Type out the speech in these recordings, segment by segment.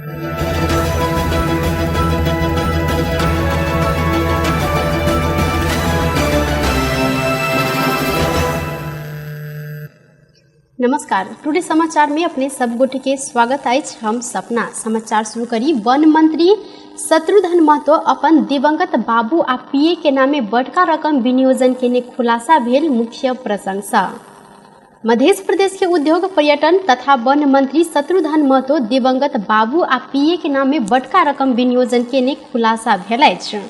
नमस्कार, टुडे समाचार में अपने सब गोटे के स्वागत अछि। हम सपना समाचार शुरू करी। वन मंत्री शत्रुघ्न महतो अपन दिवंगत बाबू आ पीए के नामे बड़का रकम विनियोजन केने खुलासा भेल मुख्य प्रशंसा। मध्य प्रदेश के उद्योग, पर्यटन तथा वन मंत्री शत्रुघ्न महतो दिवंगत बाबू आ पीए के नामे बड़का रकम विनियोजन केने खुलासा भेल अछि।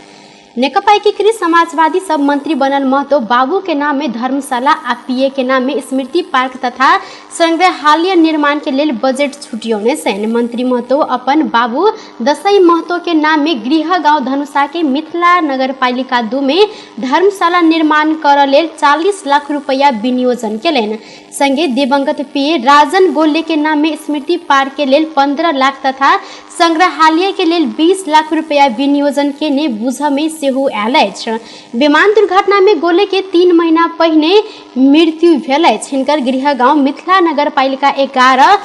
नेकपा एकीकृत समाजवादी सब मंत्री बनल महतो बाबू के नाम में धर्मशाला आ पीए के नाम में स्मृति पार्क तथा संग्रहालय निर्माण के लेल बजट छुटियौने छनि। मंत्री महतो अपन बाबू दसई महतो के नाम में गृह गांव धनुषा के मिथिला नगरपालिका 2 में धर्मशाला निर्माण करऽ लेल 40 लाख रुपया विनियोजन केलनि। संगे दिवंगत पीए राजन गोले के नाम में स्मृति पार्क के लेल 15 लाख तथा संग्रहालय के लेल 20 लाख रुपया विनियोजन केने बुझ में सेहो आयल अछि। विमान दुर्घटना में गोले के 3 महीना पहिने मृत्यु भेल अछि। हिनकर गृह गांव मिथिला नगरपालिका 11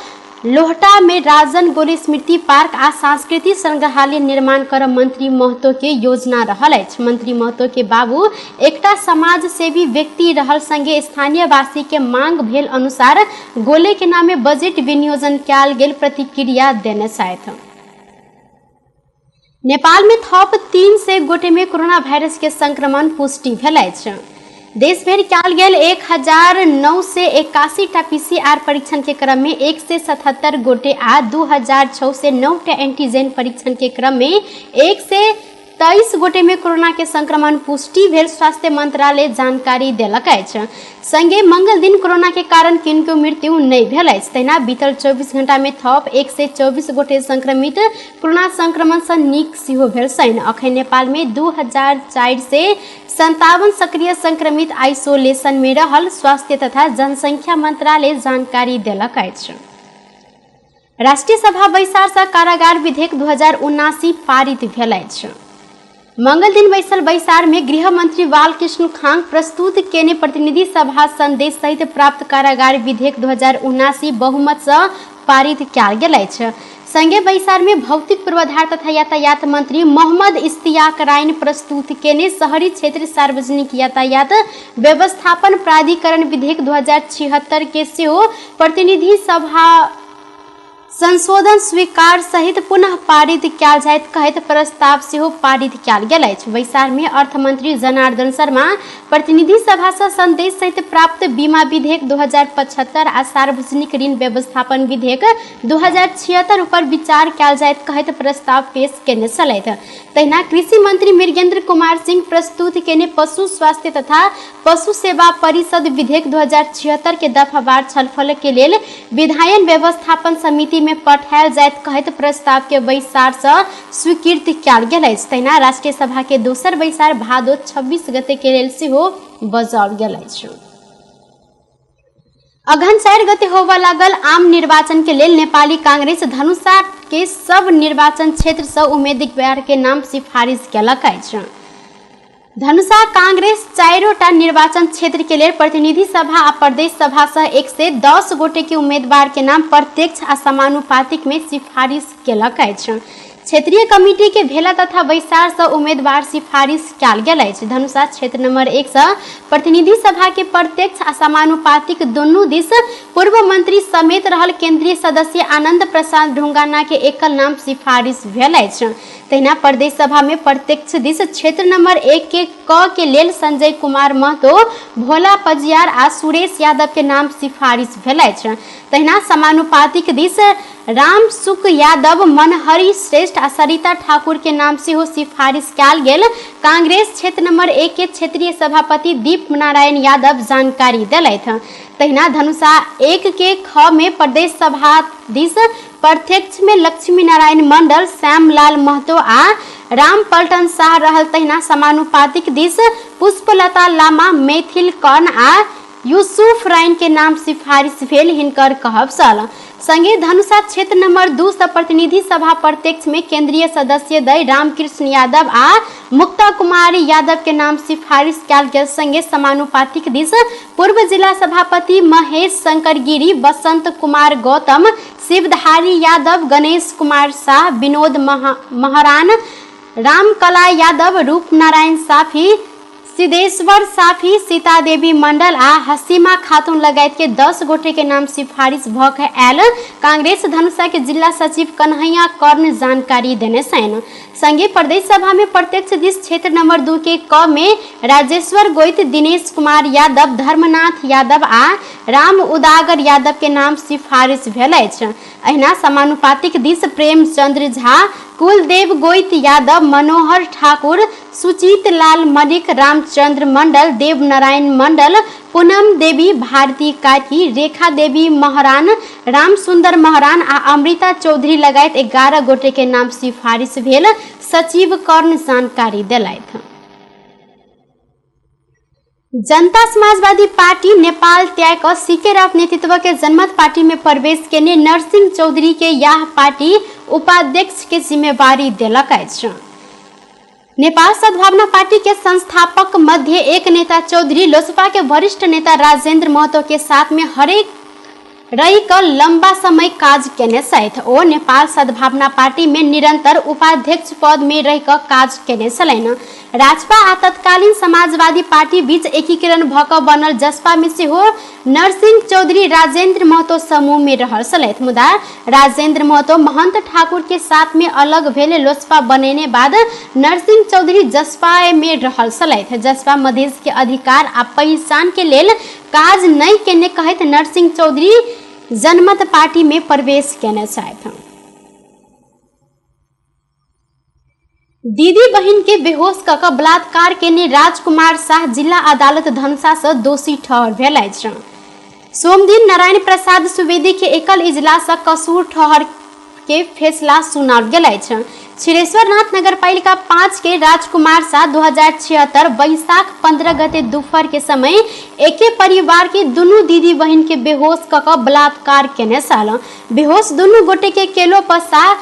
लोहटा में राजन गोले स्मृति पार्क आ सांस्कृतिक संग्रहालय निर्माण कर मंत्री महतो के योजना रहल अछि। मंत्री महतो के बाबू एकटा समाज सेवी व्यक्ति रहल संगे स्थानीयवासी के मांग भेल अनुसार गोले के नामे बजट विनियोजन कयल गेल प्रतिक्रिया देने छथि। नेपाल में थप 300 गोटे में कोरोना वायरस के संक्रमण पुष्टि भेल अछि। देश भरि कयल गेल 1981 टा पीसीआर परीक्षण के क्रम में 177 गोटे आ 2609 टा एंटीजन परीक्षण के क्रम में 123 गोटे में कोरोना के संक्रमण पुष्टि भेल स्वास्थ्य मंत्रालय जानकारी देलक अछि। संगे मंगल दिन कोरोना के कारण किनको मृत्यु नहि भेल अछि। तहिना बीतल 24 घंटा में थप 124 गोटे संक्रमित कोरोना संक्रमण से नीक सेहो भेल छनि। अखन नेपाल में 2457 सक्रिय संक्रमित आइसोलेशन में रहल स्वास्थ्य तथा जनसंख्या मंत्रालय जानकारी देलक अछि। राष्ट्रीय सभा बैसार से कारागार विधेयक 2079 पारित भेल अछि। मंगल दिन बैसल बैसार में गृह मंत्री बालकृष्ण खांग प्रस्तुत केने प्रतिनिधि सभा संदेश सहित प्राप्त कारागार विधेयक 2079 बहुमत से पारित कयल गेल अछि। संगे बैसार में भौतिक पूर्वाधार तथा यातायात मंत्री मोहम्मद इश्तियाक राइन प्रस्तुत केने शहरी क्षेत्र सार्वजनिक यातायात व्यवस्थापन प्राधिकरण विधेयक 2076 के सेहो प्रतिनिधि सभा संशोधन स्वीकार सहित पुनः पारित कयल जाइत कहैत प्रस्ताव सेहो पारित कयल गेल अछि। बैसार में अर्थमंत्री जनार्दन शर्मा प्रतिनिधि सभा से संदेश सहित प्राप्त बीमा विधेयक 2075 आ सार्वजनिक ऋण व्यवस्थापन विधेयक 2076 ऊपर विचार कयल जाइत कहैत प्रस्ताव पेश केने छलथि। तहिना कृषि मंत्री मृगेंद्र कुमार सिंह प्रस्तुत केने पशु स्वास्थ्य तथा पशु सेवा परिषद विधेयक 2076 के दफावार छलफल के लेल विधायन व्यवस्थापन समिति में पठायल जाइत कहैत प्रस्ताव के बैसार से स्वीकृत कयल गेल अछि। तहिना राष्ट्रीय सभा के दोसर बैसार भादो 26 गते के लेल सेहो बजाओल गेल अछि। अगहन 4 गते होबय लागल आम निर्वाचन के लेल नेपाली कांग्रेस धनुषा के सब निर्वाचन क्षेत्र से उम्मीदवार के नाम सिफारिश केलक अछि। धनुषा कांग्रेस 4टा निर्वाचन क्षेत्र के लेल प्रतिनिधि सभा आ प्रदेश सभा सह 110 गोटे के उम्मीदवार के नाम प्रत्यक्ष आ समानुपातिक में सिफारिश केलक अछि। क्षेत्रीय कमिटी के भेला तथा बैसार से उम्मीदवार सिफारिश कयल गेल अछि। धनुषा क्षेत्र नंबर 1 से प्रतिनिधि सभा के प्रत्यक्ष आ समानुपातिक दुनू दिस पूर्व मंत्री समेत रहल केंद्रीय सदस्य आनंद प्रसाद ढुंगाना के एकल नाम सिफारिश भेल अछि। तहिना प्रदेश सभा में प्रत्यक्ष दिस क्षेत्र नंबर 1 के क के लेल संजय कुमार महतो, भोला पजियार आ सुरेश यादव के नाम सिफारिश भेल अछि। तहिना समानुपातिक दिस राम सुख यादव, मनहरि श्रेष्ठ आ सरिता ठाकुर के नाम सेहो सिफारिश कयल गेल कांग्रेस क्षेत्र नंबर 1 के क्षेत्रीय सभापति दीप नारायण यादव जानकारी देलथि। तहिना धनुषा 1 के ख में प्रदेश सभा दिस प्रत्यक्ष में लक्ष्मी नारायण मंडल, श्यामलाल महतो आ राम पल्टन शाह रहल। तहिना समानुपातिक दिस पुष्पलता लामा, मैथिल कर्ण आ यूसुफ राइन के नाम सिफारिश भेल हिनकर कहब छल। संगे धनुषा क्षेत्र नंबर 2 से प्रतिनिधि सभा प्रत्यक्ष में केंद्रीय सदस्य दय रामकृष्ण यादव आ मुक्ता कुमारी यादव के नाम सिफारिश कयल गेल। संगे समानुपातिक दिस पूर्व जिला सभापति महेश शंकर गिरी, बसंत कुमार गौतम, शिवधारी यादव, गणेश कुमार शाह, विनोद महरान, रामकला यादव, रूपनारायण साफी, सिद्धेश्वर साफी, सीता देवी मंडल आ हसीमा खातून लगायत के 10 गोटे के नाम सिफारिश भ के आयल कांग्रेस धनुषा के जिला सचिव कन्हैया कर्ण जानकारी देने छनि। संगे प्रदेश सभा में प्रत्यक्ष दिस क्षेत्र नंबर 2 के क में राजेश्वर गोइत, दिनेश कुमार यादव, धर्मनाथ यादव आ राम उदागर यादव के नाम सिफारिश भेल अछि। अहिना समानुपातिक दिस प्रेमचंद्र झा, कुलदेव गोइत यादव, मनोहर ठाकुर, सुचित लाल मलिक, रामचंद्र मंडल, देवनारायण मंडल, पूनम देवी, भारती कार्की, रेखा देवी महरान, रामसुंदर महरान आ अमृता चौधरी लगायत 11 गोटे के नाम सिफारिश भेल सचिव कर्ण जानकारी देलथि। जनता समाजवादी पार्टी नेपाल त्याग क सीके राउत नेतृत्व के जनमत पार्टी में प्रवेश केने नरसिंह चौधरी के यह पार्टी उपाध्यक्ष के जिम्मेवारी देलक अछि। नेपाल सद्भावना पार्टी के संस्थापक मध्य एक नेता चौधरी लोसपा के वरिष्ठ नेता राजेंद्र महतो के साथ में हरेक रही क लंबा समय काज केने छथि। ओ नेपाल सद्भावना पार्टी में निरंतर उपाध्यक्ष पद में रहि क काज केने छलनि। राजपा आ तत्कालीन समाजवादी पार्टी बीच एकीकरण भ क बनल जसपा में सेहो नरसिंह चौधरी राजेंद्र महतो समूह में रहल छलथि। मुदा राजेंद्र महतो महंत ठाकुर के साथ में अलग भेल लोसपा बनेने बाद नरसिंह चौधरी जसपा में रहल छलथि। जसपा मधेश के अधिकार आ पहिचान के लेल काज नहीं केने कहैत नरसिंह चौधरी जनमत पार्टी में प्रवेश केने छथि। दीदी बहिन के बेहोश क क बलात्कार केने राजकुमार शाह जिला अदालत धनुषा से दोषी ठहर भेल अछि। सोमदिन नारायण प्रसाद सुवेदी के एकल इजलास से कसूर ठहर के फैसला सुनाओल गेल अछि। क्षीरेश्वरनाथ नगरपालिका 5 के राजकुमार शाह 2076 बैसाख 15 गते दोपहर के समय एके परिवार के दुनू दीदी बहिन के बेहोश क क बलात्कार केने छल। बेहोश दुनू गोटे के केलो पर शाह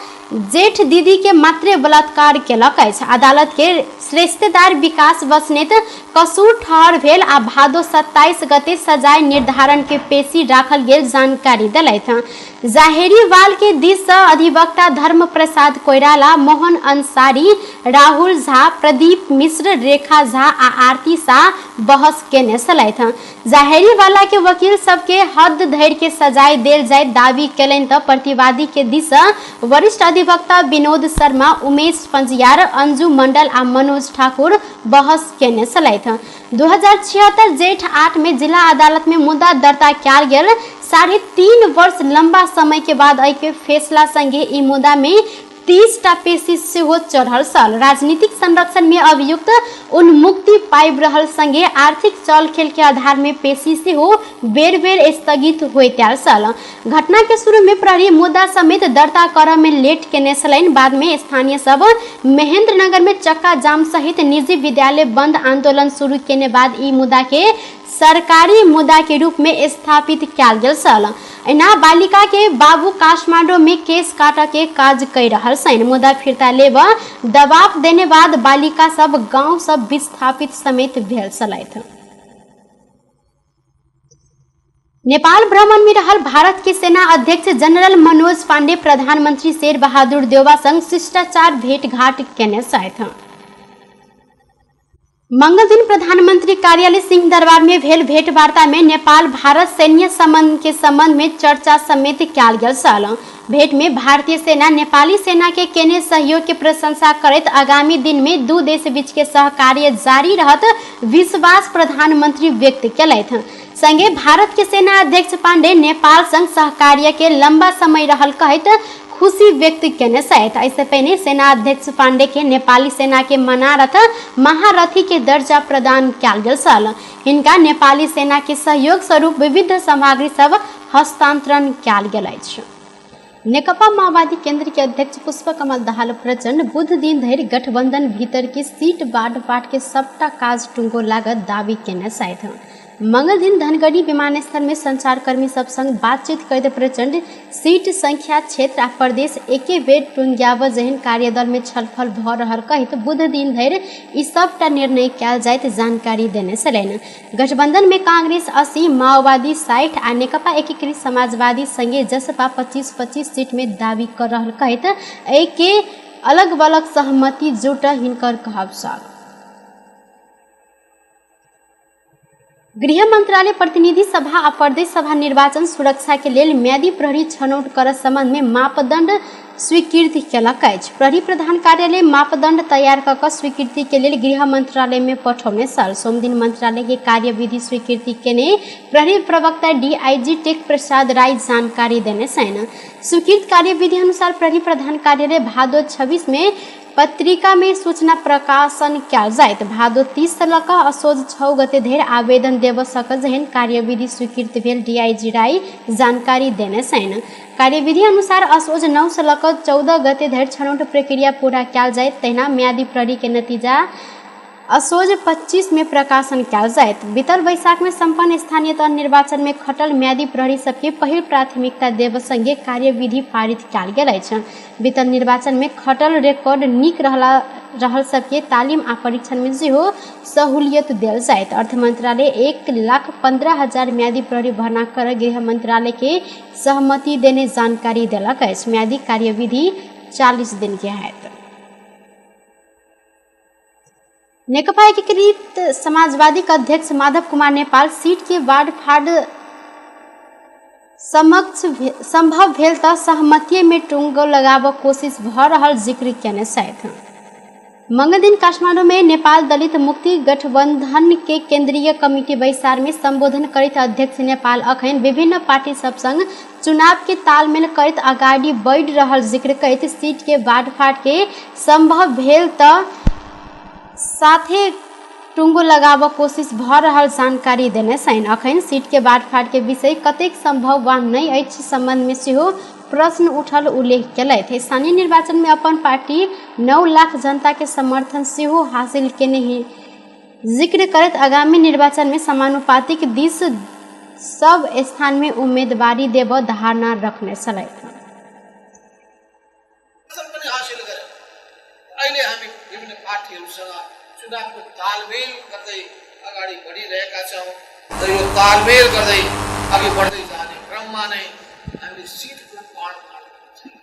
जेठ दीदी के मात्रे बलात्कार केलक अछि। अदालत के श्रेष्ठदार विकास बस्नेत कसूर ठहर भेल आ भादो 27 गते सजाय निर्धारण के पेशी राखल गेल जानकारी देलथि। जाहेरीवाल के दिस सँ अधिवक्ता धर्म प्रसाद कोइराला, मोहन अंसारी, राहुल झा, प्रदीप मिश्र, रेखा झा आ आरती शाह बहस केने छलथि। जाहेरीवाला के वकील सबके हद धरि के सजाय देल जाय दावी केलनि त प्रतिवादी के दिस वरिष्ठ अधिवक्ता विनोद शर्मा, उमेश पंजियार, अंजू मंडल आ मनोज ठाकुर बहस केने छलथि। 2076 जेठ 8 में जिला अदालत में मुद्दा दर्ता कयल गेल 3.5 वर्ष लंबा समय के बाद एहि के फैसला संगे ई मुद्दा में 30 टा पेशी सेहो चढ़ल छल। राजनीतिक संरक्षण में अभियुक्त उन्मुक्ति पाबि रहल संगे आर्थिक चल खेल के आधार में पेशी सेहो बेर बेर स्थगित होइत आयल छल। घटना के शुरू में प्रहरी मुद्दा समेत दर्ता करऽ में लेट केने छलनि। बाद में स्थानीय सब महेंद्र नगर में चक्का जाम सहित निजी विद्यालय बंद आंदोलन शुरू केने बाद ई मुद्दा के सरकारी मुद्दा के रूप में स्थापित कयल गेल छल। एना बालिका के बाबू काठमांडू में केस काटऽ के काज कर रहल छनि, मुदा फिर्ता लेब दबाव देने बाद बालिका सब गांव सब विस्थापित समेत भेल छलथि। नेपाल भ्रमण में रहल भारत के सेना अध्यक्ष जनरल मनोज पांडे प्रधानमंत्री शेर बहादुर देउबा संग शिष्टाचार भेंटघाट केने छथि। मंगल दिन प्रधानमंत्री कार्यालय सिंह दरबार में भेल भेंटवार्ता में नेपाल भारत सैन्य संबंध के संबंध में चर्चा समेत कयल गेल छल। भेंट में भारतीय सेना नेपाली सेना के केने सहयोग के प्रशंसा करैत आगामी दिन में दू देश बीच के सहकार्य जारी रहत विश्वास प्रधानमंत्री व्यक्त केलथि। संगे भारत के सेना अध्यक्ष पांडे नेपाल संग सहकार्य के लंबा समय रहल कहैत खुशी व्यक्त केने छथि। एहिसँ पहिने सेना अध्यक्ष पांडे के नेपाली सेना के मनारथ महारथी के दर्जा प्रदान कयल गेल छल। हिनका नेपाली सेना के सहयोग स्वरूप विविध सामग्री सब हस्तांतरण कयल गेल अछि। नेकपा माओवादी केंद्र के अध्यक्ष पुष्पकमल दाहाल प्रचण्ड बुध दिन धरि गठबंधन भीतर के सीट बांट-बांट के सबटा काज टुंगो लागत दावी केने छथि। मंगल दिन धनगढ़ी विमानस्थल में संचारकर्मी सब संग बातचीत करैत प्रचण्ड सीट संख्या, क्षेत्र आ प्रदेश एके बेर टुंग्याब जेहन कार्यदल में छलफल भ रहल कहैत बुध दिन धरि ई सबटा निर्णय कयल जाइत जानकारी देने छलनि। गठबंधन में कांग्रेस 80, माओवादी 60 आ नेकपा एकीकृत समाजवादी संगे जसपा 25-25 सीट में दावी कर रहल कहैत एहि के अलग बलक सहमति जुट हिनकर कहब छल। गृह मंत्रालय प्रतिनिधि सभा आ प्रदेश सभा निर्वाचन सुरक्षा के लेल म्यादी प्रहरी छनौट कर संबंध में मापदंड स्वीकृत केलक अछि। प्रहरी प्रधान कार्यालय मापदंड तैयार क कऽ स्वीकृति के लेल गृह मंत्रालय में पठौने छल। सोमदिन मंत्रालय के कार्यविधि स्वीकृति केने प्रहरी प्रवक्ता डीआईजी टेक प्रसाद राय जानकारी देने छनि। स्वीकृत कार्यविधि अनुसार प्रहरी प्रधान कार्यालय भादो 26 में पत्रिका में सूचना प्रकाशन कयल जाइत। भादो 30 सँ लऽ कऽ असोज 6 गते धरि आवेदन देबऽ सकत जेहन कार्यविधि स्वीकृत भेल डीआईजी राय जानकारी देने छनि। कार्यविधि अनुसार असोज 9 सँ लऽ कऽ 14 गते धरि छनौट प्रक्रिया पूरा कयल जाइत। तहिना म्यादी प्रहरी के नतीजा असोज 25 में प्रकाशन कयल जाइत। बीतल बैसाख में सम्पन्न स्थानीय तह निर्वाचन में खटल म्यादी प्रहरी सबके पहिल प्राथमिकता देब संगे कार्यविधि पारित कयल गेल अछि। बीतल निर्वाचन में खटल रिकॉर्ड नीक रहल सबके तालिम आ परीक्षण में सेहो सहूलियत देल जाइत। अर्थ मंत्रालय 1,15,000 म्यादी प्रहरी भर्ना कर गृह मंत्रालय के सहमति देने जानकारी देलक अछि। म्यादी कार्यविधि 40 दिन के हैत। नेकपा एकीकृत समाजवादी के अध्यक्ष माधव कुमार नेपाल सीट के वार्ड फार्ड समक्ष संभव भेल तऽ सहमतिये में टुंगो लगाबऽ कोशिश भऽ रहल जिक्र केने छथि। मंगल दिन काठमांडू में नेपाल दलित मुक्ति गठबंधन के केंद्रीय कमिटी बैसार में संबोधन करैत अध्यक्ष नेपाल अखन विभिन्न पार्टी सब संग चुनाव के तालमेल करैत अगाडि बढ़ि रहल जिक्र करैत सीट के बाँटफाट के संभव भेल तऽ साथे टुंगो लगाबऽ कोशिश भऽ रहल जानकारी देने छनि। अखन सीट के बाँटफाट के विषय कतेक संभव वा नहि अछि संबंध में सेहो प्रश्न उठल उल्लेख केलथि। स्थानीय निर्वाचन में अपन पार्टी 9 लाख जनता के समर्थन सेहो हासिल केने जिक्र करैत आगामी निर्वाचन में समानुपातिक दिस सब स्थान में उम्मीदवारी देबऽ धारणा रखने छलथि। पनि हासिल गरे। अहिले हामी विभिन्न पार्टीहरूसँग चुनावको तालमेल गर्दै अगाडि बढिरहेका छौँ र यो तालमेल गर्दै अघि बढ्दै जाने क्रममा नै हामीले सिटको बाँडफाँड छैन,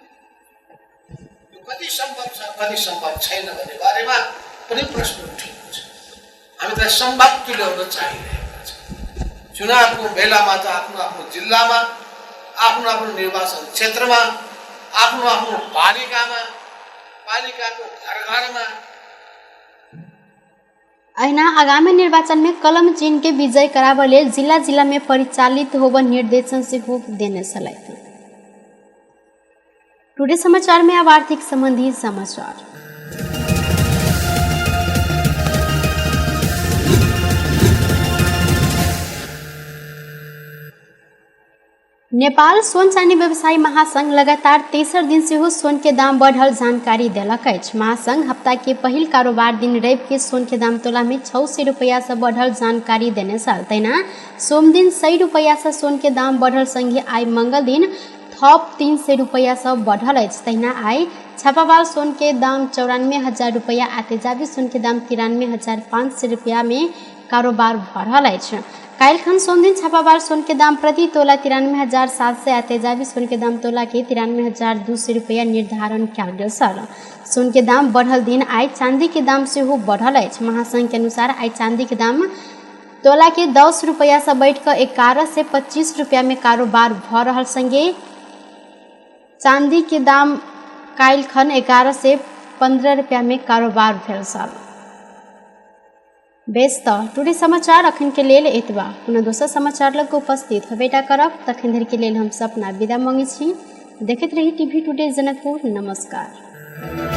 यो कति सम्भव छ कति सम्भव छैन भन्ने बारेमा पनि प्रश्न उठेको छ। हामी त्यसलाई सम्भव तुल्याउन चाहिरहेका छौँ। चुनावको बेलामा त आफ्नो आफ्नो जिल्लामा, आफ्नो आफ्नो निर्वाचन क्षेत्रमा, आफ्नो आफ्नो पालिकामा, पालिकाको घर घरमा। अहिना आगामी निर्वाचन में कलम चिन्ह के विजय कराबऽ लेल जिला जिला में परिचालित होबऽ निर्देशन सेहो देने छलथि। टुडे समाचार में अब आर्थिक संबंधी समाचार। नेपाल सोन चानी व्यवसायी महासंघ लगातार तेसर दिन सेहो सोन के दाम बढ़ल जानकारी देलक अछि। महासंघ हप्ता के पहिल कारोबार दिन रवि के सोन के दाम तोला में 600 रुपया से बढ़ल जानकारी देने छल। तहिना सोमदिन 100 रुपया से सोन के दाम बढ़ल संगे आइ मंगल दिन थप 300 रुपया से बढ़ल अछि। तहिना आइ छापावाल सोन के दाम 94,000 रुपया आ तेजाबी सोन के दाम 93,500 रुपया में कारोबार भऽ रहल अछि। काल्हिखन सोमदिन छापावाल सोन के दाम प्रति तोला 93,700 आ तेजाबी सोन के दाम तोला के 93,200 रुपया निर्धारण कयल गेल छल। सोन के दाम बढ़ल दिन आइ चांदी के दाम सेहो बढ़ल अछि। महासंघ के अनुसार आइ चांदी के दाम तोला के 10 रुपया से बढ़ि कऽ 1125 रुपया में कारोबार भऽ रहल संगे चांदी के दाम काल्हिखन 1115 रुपया में कारोबार भेल छल। बेस तऽ टुडे समाचार अखन के लेल एतबा। पुनः दोसर समाचार लग उपस्थित होबेटा करब, तखन धरि के लेल हम सपना विदा मांगै छी। देखैत रही टीवी टुडे जनकपुर। नमस्कार।